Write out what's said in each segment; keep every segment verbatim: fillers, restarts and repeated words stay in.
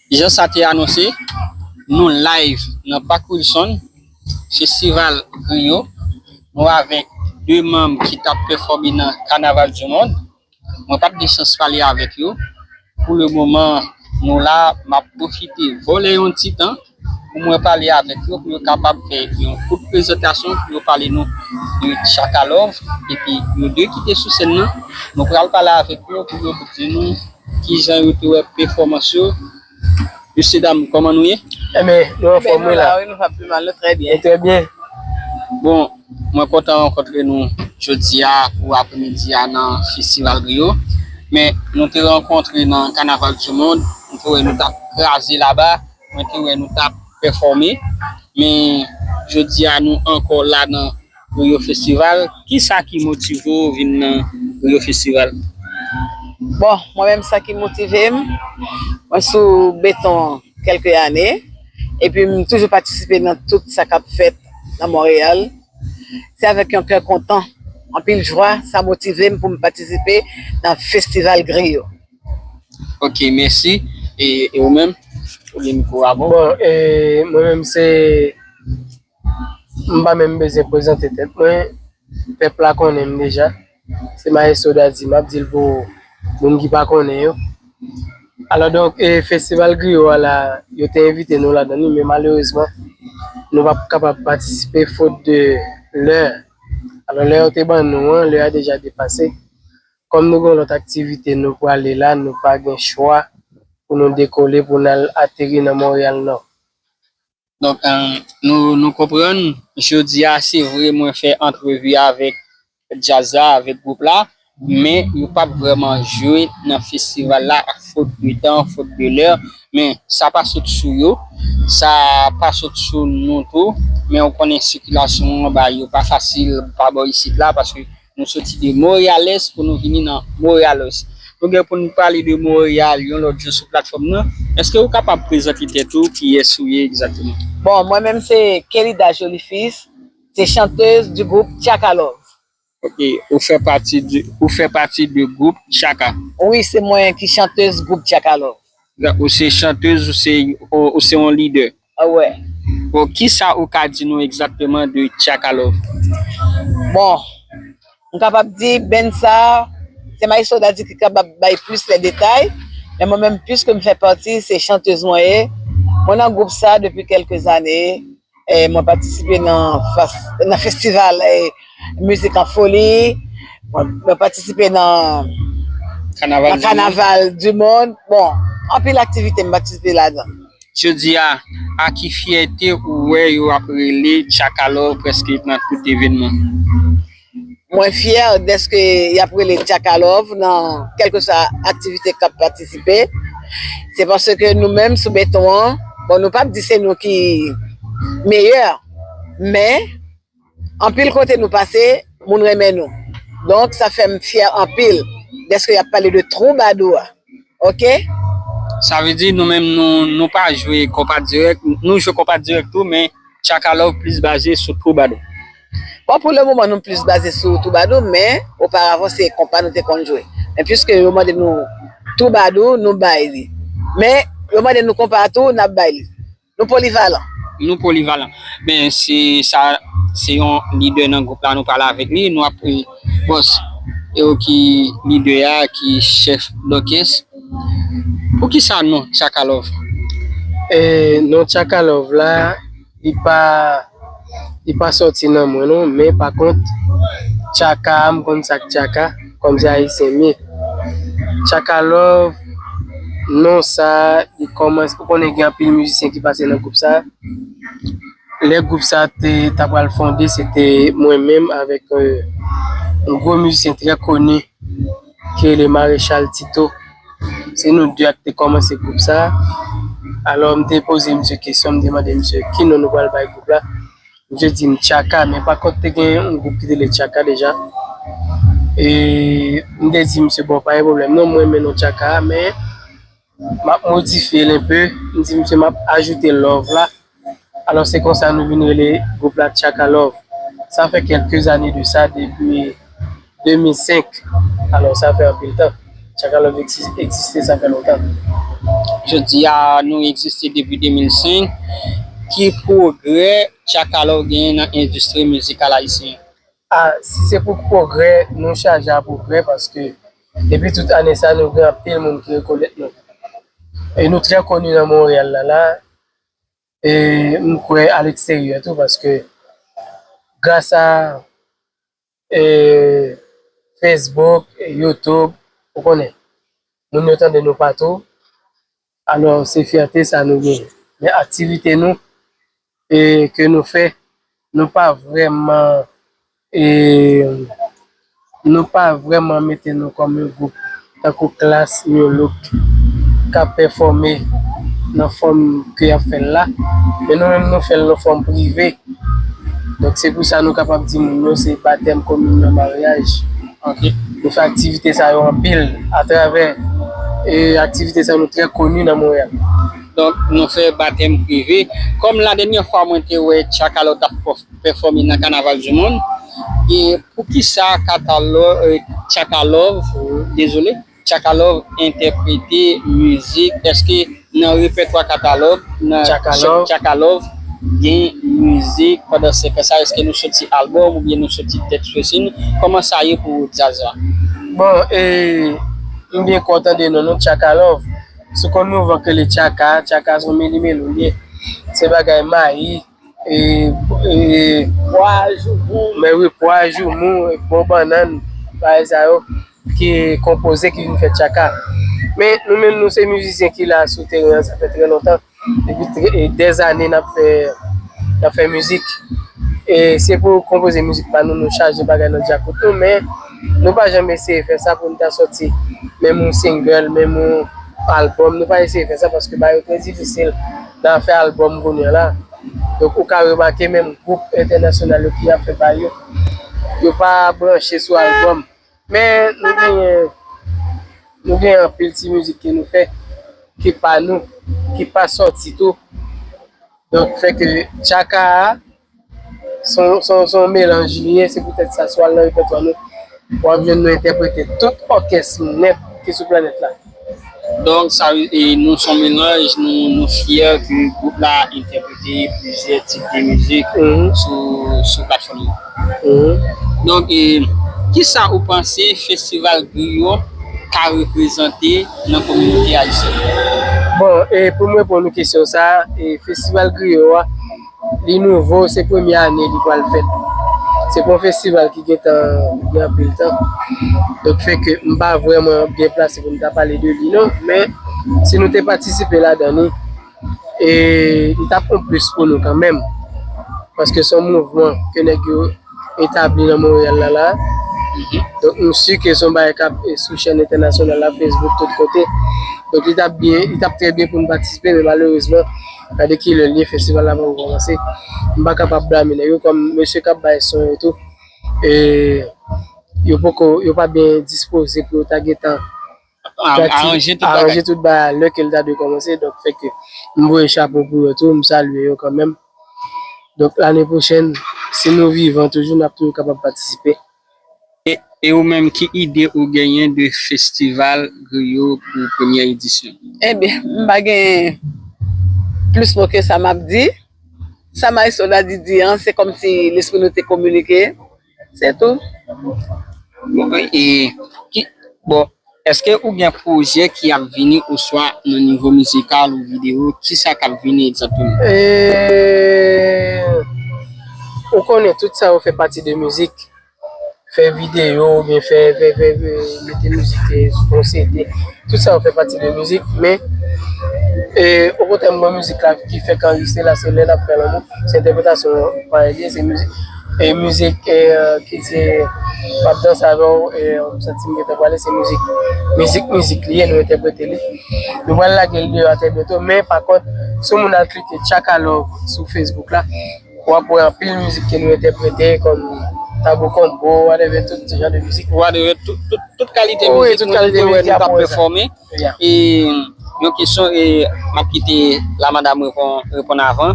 Jan sa te anonse, nou live nan Pak Wilson, Festival Griyo. Nou avèk de manm ki t ap pèfòme nan Kanaval di Mond. Mwen pa t gen chans pale avèk yo. Pou le moman, nou la, m ap pwofite vòlè yon ti tan pou mwen pale avèk yo, pou yo kapab fè yon kout prezantasyon, pou yo pale nou de Tchaka Love. Epi yo de ki te sou sèn nan, nou pral pale avèk yo pou yo di nou kijan yo te wè pèfòmans yo. Mesye dam, kòman nou ye? Enben, nou anfòm, wi, la. Wi, nou pa pi mal, nou trè byen. Nou trè byen. Bon, mwen kontan rankontre nou jodi a pou apremidi a nan Festival Griyo. Men, nou te rankontre nan Kanaval di Mond, nou te wè nou t ap kraze laba, mwen te wè nou t ap pèfòme. Men, jodi a, nou ankò la nan Griyo Festival. Kisa ki motive w vin nan Griyo Festival? Bon, mwen menm, sa ki motive m, mwen sou beton kèlke ane, epi m toujou patisipe nan tout sa k ap fèt nan Monreyal. Se avèk yon kè kontan, anpil jwa, sa motive m pou m patisipe nan Festival Griyo. Ok, mèsi. E, e ou menm? Ou gen mikwo a, bon? Bon, e, mwen menm se, m pa menm bezwen prezante tèt mwen. Pèp la konnen m deja. Se Maestro Daddy, m ap di l pou moun ki pa konnen yo. Alò, donk, e, Festival Griyo a la, yo te envite nou ladan li, men malerezman, nou p ap kapab patisipe fot de lè. Alò, lè yo te ban nou an, lè a deja depase. Kòm nou gen lòt aktivite nou prale la, nou pa gen chwa pou nou dekole, pou n al ateri nan Monreyal Nò. Donk, eh, nou, nou konprann, jodi a, se vre, mwen fè antrevi avèk djaz la, avèk gwoup la, men yo p ap vrèman jwe nan festival la fot de tan, fot de lè, men sa pa sot sou yo, sa pa sot sou nou tou, men ou konnen sikilasyon anba yo pa fasil pa bò isit la, paske nou soti de Montréal Est pou nou vini nan Montréal Ouest. Nou gen pou nou pale de Montréal yon lòt jou sou platfòm nan. Èske ou kapab prezante tèt ou, kiyès ou ye egzakteman? Bon, mwen menm se Kelida Jolifis, se chanteuse du groupe Tchaka Love. Ok, ou fè pati de, ou fè pati de gwoup Tchaka. Wi, se mwen ki chanteuse gwoup Tchaka Love. Ou se chanteuse, ou se, ou, ou se yon lidè. Ah ouais. Bon, kisa ou ka di nou egzakteman de Tchaka Love? Bon, m kapab di band sa, se Maestro Daddy ki kapab bay plis lè detay, men mwen menm, piske m fè pati, se chanteuse mwen ye. Mwen nan gwoup sa depi kèlke zane. Eh, mwen patisipe nan fas-, nan festival, eh, Mizik an Foli. Mwen, mwen patisipe nan, Kanaval nan di Kanaval di Mond. Bon, anpil aktivite m patisipe ladan. Jodi a, a ki fyète ou wè yo ap rele Tchaka Love prèske nan tout evènman? Mwen fyè dèske y ap rele Tchaka Love nan kèlkeswa aktivite k ap patisipe. Se paske nou menm sou beton an, bon, nou p ap di se nou ki meyè, men anpil kote nou pase, moun renmen nou. Donk, sa fè m fyè anpil dèske y ap pale de twoubadou a. Ok? Sa vle di nou menm nou, nou pa jwe konpa dirèk, nou jwe konpa dirèk tou, men Tchaka Love plis baze sou twoubadou. Bon, pou le moman, nou plis baze sou twoubadou, men oparavan, se konpa nou te konn jwe. Men piske yo mande nou twoubadou, nou bay li. Men yo mande nou konpa tou, n ap bay li. Nou polivalan. Nou polivalan. Men se sa, se yon lidè nan gwoup la, nou pale avèk li, nou ap, eh, bòs, e ou ki lidè a, ki chèf dòkès. Poukisa non Tchaka Love? E, non Tchaka Love la, li pa, li pa sòti nan mwen non, men pa kont, Tchaka, m konn sa k Tchaka, kòm se Ayisyen m ye. Tchaka Love, non sa, li kòmanse, ou konnen gen anpil mizisyen ki pase nan gwoup sa. Lè gwoup sa te, ta pral fonde, se te mwen menm avèk, eh, yon gwo mizisyen trè koni ki rele Maréchal Tito. Se nou de a ki te kòmanse gwoup sa. Alò, m te poze misye kesyon, m te mande misye ki non nou pral bay gwoup la. Misye di m Tchaka, men pa kont te gen yon gwoup ki te rele Tchaka deja. E m te di misye, bon, pa gen pwoblèm non, mwen renmen non Tchaka a, men m ap modifye l enpe. M di misye m ap ajoute Love la. Alò, se konsa nou vin rele gwoup la Tchaka Love. Sa fè kèlke zane de sa, depi de mil senk. Alò, sa fè anpil tan. Tchakalove egzis-, egziste, sa fè lontan. Jodi a, nou egziste depi de mil senk. Ki pwogrè Tchakalove genyen nan endistri mizikal ayisyen? A, si se pou pwogrè, nou chaje a pwogrè paske depi tout ane sa, nou gen anpil moun ki rekonèt nou. E nou trè koni nan Monreyal la, la. E m kwè a leksteryè tou, paske gras a, e, Facebook, e, YouTube, ou konnen, moun yo tande nou patou. Alò, se fyète sa nou genyen. Men aktivite nou, e, ke nou fè, nou pa vrèman, e, nou pa vrèman mete nou kòm yon gwoup tankou Klass, New Look, k ap pèfòme nan fòm ke y ap fè l la. Men nou menm, nou fè l nan fòm prive. Donk, se pou sa nou kapab di moun yo se batèm, kominyon, maryaj. Ok. Nou fè aktivite sa yo anpil atravè, e, aktivite sa yo, nou trè koni nan Monreyal. Donk, nou fè batèm prive. Kòm ladènyè fwa mwen te wè Tchakalove t ap pèfòme nan Kanaval di Mond, e poukisa Katalò-, e, Tchakalove, dezole, Tchakalove entèprete mizik? Èske nan repètwa Katalove, nan Tchakalove. Tchakalove, gen mizik pandan senkans sa? Èske nou soti albòm oubyen nou soti tèks fechine? Kòman sa ye pou ou, Zaza? Bon, e, m byen kontan de non nou, Tchakalove. Sou konn nou van ke le tchaka, tchaka se yon melimelo li ye. Se bagay mayi, e, e, pwa, joumou. Men wi, pwa, joumou, bon bannann, bagay sa yo ki konpoze, ki vin fè tchaka. Men nou menm, nou se mizisyen ki la sou teren an, sa fè trè lontan. Depi trè, e, dèzane n ap fè, n ap fè mizik. E se pou konpoze mizik pa nou, nou chaje bagay nan djakout nou, men nou pa janm eseye fè sa pou nou ta sòti menm yon single, menm yon albòm. Nou pa eseye fè sa paske bagay yo trè difisil nan afè albòm kounye a la. Donk, ou ka remake menm gwoup entènasyonal yo ki ap fè bagay yo, yo pa branche sou albòm. Men nou genyen, nou genyen anpil ti mizik ke nou fè, ki pa nou, ki pa sòti tou. Donk, fè ke tchaka a, se yon, se yon, se yon melanj li ye, se poutèt sa, si w al nan repètwa nou, w ap jwenn nou entèprete tout òkès nèt ki sou planèt la. Donk, sa vle, e, nou se yon melanj, nou, nou fyè ke gwoup la entèprete plizyè tip de mizik, mhm, sou, sou platfòm nan. Mhm. Donk, e, kisa ou panse festival griyo ka reprezante nan kominote ayisyèn? Bon, e, pou m reponn ou kesyon sa, e, festival griyo a, li nouvo, se premye ane li pral fèt. Se pa yon festival ki gentan gen anpil tan. Donk, fè ke m pa vrèman byen plase pou m ta pale de li, non. Men, si nou te patisipe ladan li, e li t ap yon plis pou nou kanmenm. Paske se yon mouvman ke nèg yo etabli nan Monreyal la, la. Donk, m si ke se yon bagay k ap, e, sou chèn entènasyonal la, Facebook, tout kote. Donk, li t ap byen, li t ap trè byen pou n patisipe, men malerezman, gade kilè l ye, festival la poko kòmanse. M pa kapab blame nèg yo, kòm mesye k ap bay son yo tou, e, yo poko, yo pa byen dispoze pou yo ta gentan a-, aranje tout bagay. Aranje tout bagay lè ke l ta dwe kòmanse. Donk, fè ke m voye chapo pou yo tou, m salye yo kanmenm. Donk, lane pwochèn, si nou vivan toujou, n ap toujou kapab patisipe. E, e ou menm, ki ide ou genyen de festival griyo pou premyè edisyon? Ebyen, m pa gen plis mo ke sa m ap di. Sa Maestro Daddy di an, se kòmsi lespri nou te kominike. Se tou. Bon, e ki, bon, èske ou gen pwojè ki ap vini oswa nan nivo mizikal ou videyo, kisa k ap vini egzakteman? E, ou konnen tout sa yo fè pati de mizik. Fè videyo oubyen fè, fè, fè, fè, mete mizik, e, sou yon C D. Tout sa yo fè pati de mizik, men, e, okontrè, m wè mizik la ki fèk anrejistre la, se lè n ap fè lanmou, se entèpretasyon parèy li ye, se mizik, e, mizik, e, ki se m ap danse avè w, e, m santi m gentan prale, se mizik, mizik, mizik li ye, nou entèprete li. Nou pral lage l deyò a trè byento, men pa kont, si yon moun al klike Tchaka Love sou Facebook la, w ap wè anpil mizik ke nou entèprete, kòm Tabou Konbo, whatever, tout jan de mizik. Whatever, tout, tout, tout kalite mizik, wi, tout kalite mizik nou wè nou t ap pèfòme. Yeah. E yon kesyon, e m ap kite la madam reponn, reponn avan.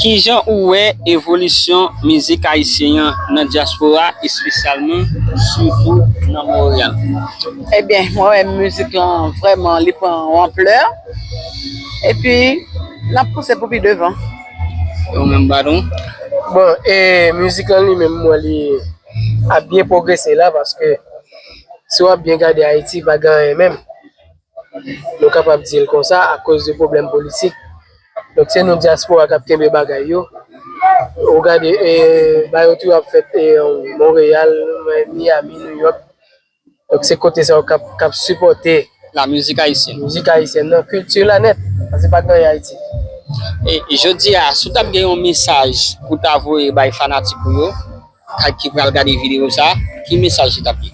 Kijan ou wè evolisyon mizik ayisyen an nan dyaspora, espesyalman, sitou Nan Monreyal. Ebyen, mwen wè mizik lan vrèman li pran yon anplè. Epi, n ap pouse pou pi devan. E ou menm, Badon? Bon, e mizik lan li menm, mwen, li ap byen pwogrese la, paske si w ap byen gade Ayiti, pa gen anyen menm. Nou kapab di l konsa, akoz de pwoblèm politik. Donk, se nou dyaspora k ap kenbe bagay yo. Ou gade, e, bagay yo toujou ap fèt, e, Monreyal, Miami, New York. Donk, se kote sa yo k ap, k ap sipòte la mizik ayisyèn. Mizik ayisyèn nan, kilti la nèt, paske pa gen anyen Ayiti. E jodi a, si w t ap gen yon mesaj pou w ta voye bay fanatik ou yo, k ap, ki pral gade videyo sa, ki mesaj li t ap ye?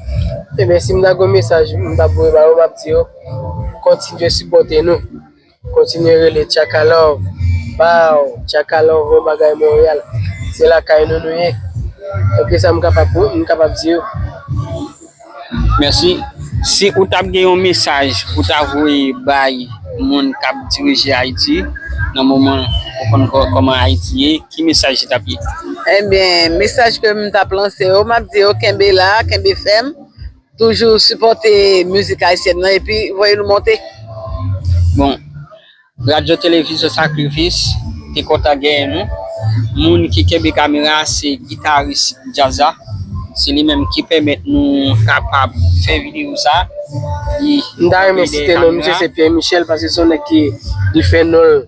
Ebyen, si m ta gen yon mesaj, m t ap voye ba yo, m ap di yo, kontinye sipòte nou. Kontinye rele Tchaka Love. Baw, Tchaka Love, yon bagay Monreyal. Se lakay nou nou ye. Donk, e sa m kapab, m kapab di yo. Mèsi. Si ou t ap gen yon mesaj pou ta voye bay moun k ap dirije Ayiti, nan moman ou konn kò-, kòman Ayiti ye, ki mesaj li t ap ye? Ebyen, mesaj ke m t ap lanse yo, m ap di yo kenbe la, kenbe fèm, toujou sipòte mizik ayisyèn nan epi voye nou monte. Bon, Radyo Televizyon Sakrifis te kontan genyen nou. Moun ki kenbe kamera a se gitaris djaz la. Se li menm ki pèmèt nou kapab fè videyo sa. Li M ta renmen site non misye, se Pierre Michel, paske se yon nèg ki li fè non l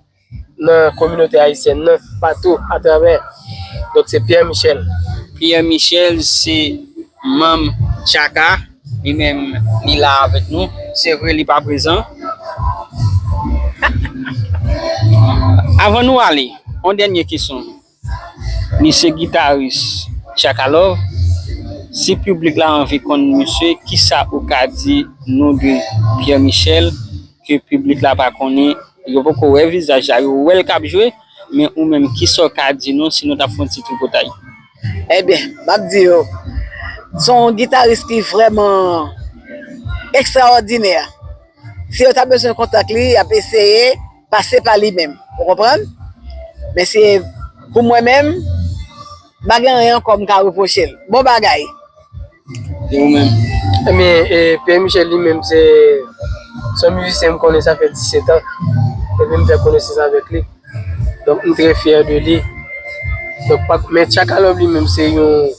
nan kominote ayisyèn nan, patou atravè. Donk, se Pierre Michel. Pierre Michel, se manm Tchaka, li menm, li la avèk nou. Se vre, li pa prezan. Avan nou ale, yon dènye kesyon. Li se gitaris Tchaka Love. Si piblik la anvi konn misye, kisa ou ka di nou de Pierre Michel ke piblik la pa konnen? Yo poko wè vizaj la, yo wè l k ap jwe, men ou menm, kisa w ka di nou si nou t ap fè yon ti tripotay? Ebyen, m ap di yo, se yon gitaris ki vrèman ekstraòdinè. Si yo ta bezwen kontak li, y ap eseye pase pa li menm. Ou konprann? Men se pou mwen menm, m pa gen anyen ankò m ka repwoche l. Bon bagay. E ou menm? Ebyen, e, Pierre Michel li menm, se, se yon mizisyen m konnen sa fè disèt an. Epi m fè konesans avèk li. Donk, m trè fyè de li. Donk, pa, men Tchaka Love li menm, se yon,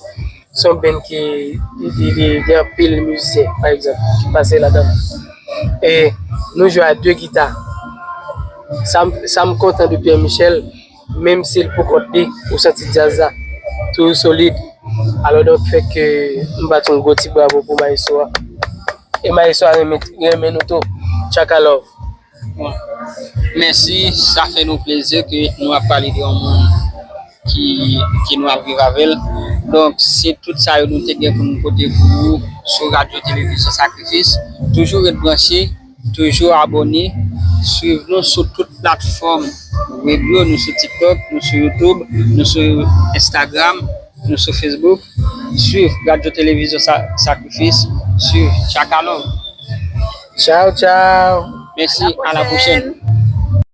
se yon band ki, li, li, li gen anpil mizisyen, pa egzanp, ki pase ladan. E nou jwe a de gita. Sa m, sa m kontan de Pierre Michel, menm si l pou kont li, ou santi djaz la toujou solid. Alò, donk, fè ke m bat yon gwo ti bravo pou maestro a. E maestro a renmen, renmen nou tou. Tchaka Love. Bon. Mèsi, sa fè nou plezi ke nou ap pale de yon moun ki, ke nou ap viv avè l. Donk, se tout sa yo nou te gen pou nou pote pou ou sou Radyo Televizyon Sakrifis. Toujou ret branche, toujou abòne, swiv nou sou tout platfòm web yo, nou sou TikTok, nou sou YouTube, nou sou Instagram, nou sou Facebook. Swiv Radyo Televizyon Sa-, Sakrifis, swiv Tchaka Love. Tchao, tchao. Mèsi, a la pwochèn.